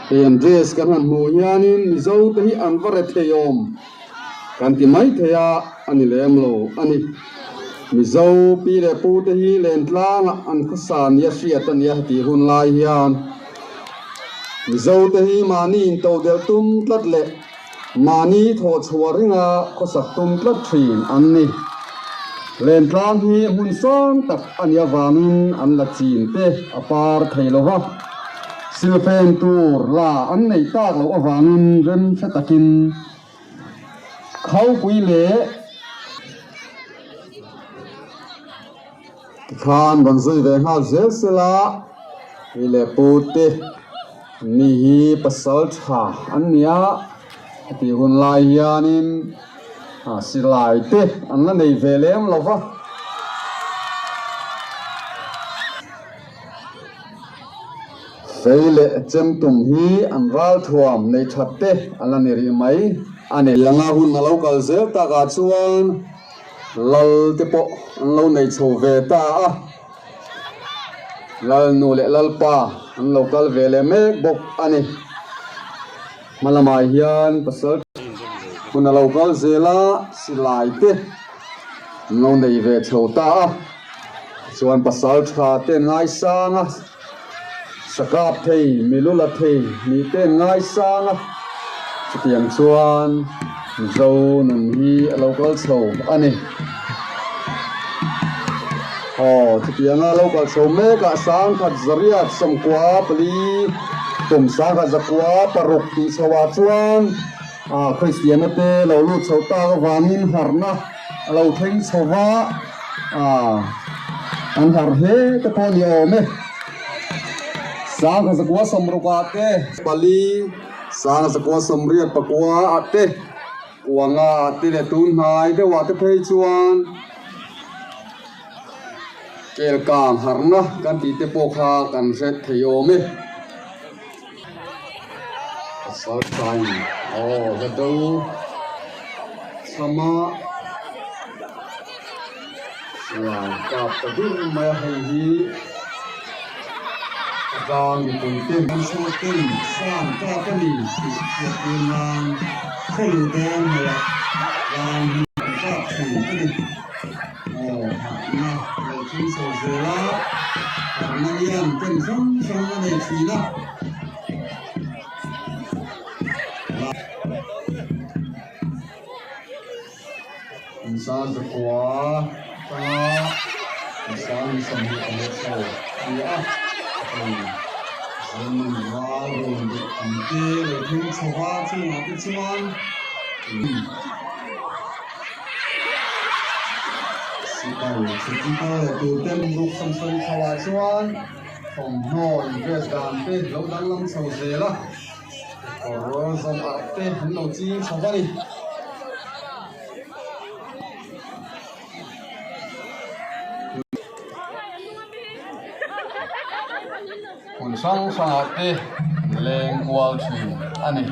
Hei an dress kan han hmuh hianin Mizo te hi an va re thei awm kan ti mai thei a, a ni lem lo a ni. Mizo pi leh pu te hi lentlangah an khawsa nia hriat a nia tih hun lai hian Mizo te hi mahni intodelh tum tlat leh Mahni thawhchhuah ringa khawsak tum tlat thin an ni. Lentlang hi hmun sang tak a nih avangin an la chin te a par thei lo va, silfen tur la an neih tak loh avangin remhre takin Khaupui leh Tikhan rawn zui ve nghal zel sela, mi leh pu te mi hi pasal tha an ni a, hetih hun lai hianin silai te an la nei ve lem lo va. Fei leh chem tum hi an ral thuam nei that te an la ni rih mai a ni. Tianga hun a lo kal zel takah chuan. Lal te pawh an lo nei chho ve ta a, Lal nu leh Lalpa an lo kal ve leh mek bawk a ni. Hma lamah hian pasal hun a lo kal zel a, silai te an lo nei ve chho ta a, chuan pasal tha te an ngaisang a, sakap thei, milu la thei nih te an ngaisang a, chutiang chuan Mizo nun hi a lo kal chho a ni. Aw, chutianga lo kal chho mekah sangkhat zariat 94 kum 1906 tih chhoah chuan Kristiana te lo lut chho tak avangin harhna a lo thleng chho va, an harh hle te pawh a ni awm e. 1960 ah te pali. 1989 ah te, kuanga ah te leh tun hnai deuh ah te phei chuan kel kang harhna kan tih te pawh kha kan hre thei awm e. Pasal tain aw hla do chhama silai kap ta dur mai a hei hi. Tlang mipui ten an chhuah ten san kap a ni tih hriat tir nan khaw dawn hnaih ah tlang hi an kap thin a ni. Aw harhna lo thleng chho zel a, harhna hian ken hrang hrang a nei thin a. Insa zakua atanga insa ni 25 chho a ni a, hei German ral rawn leh ang te lo thleng chho va chungah te chuan sipai chhutting kal leh tur te ruk 70 chho ah chuan thawmhnaw in dress dan te lo danglam chho zel a, kawr zawm arh te an lo ching chho va ni. Hmun hrang hrangah te leng kual thin a ni.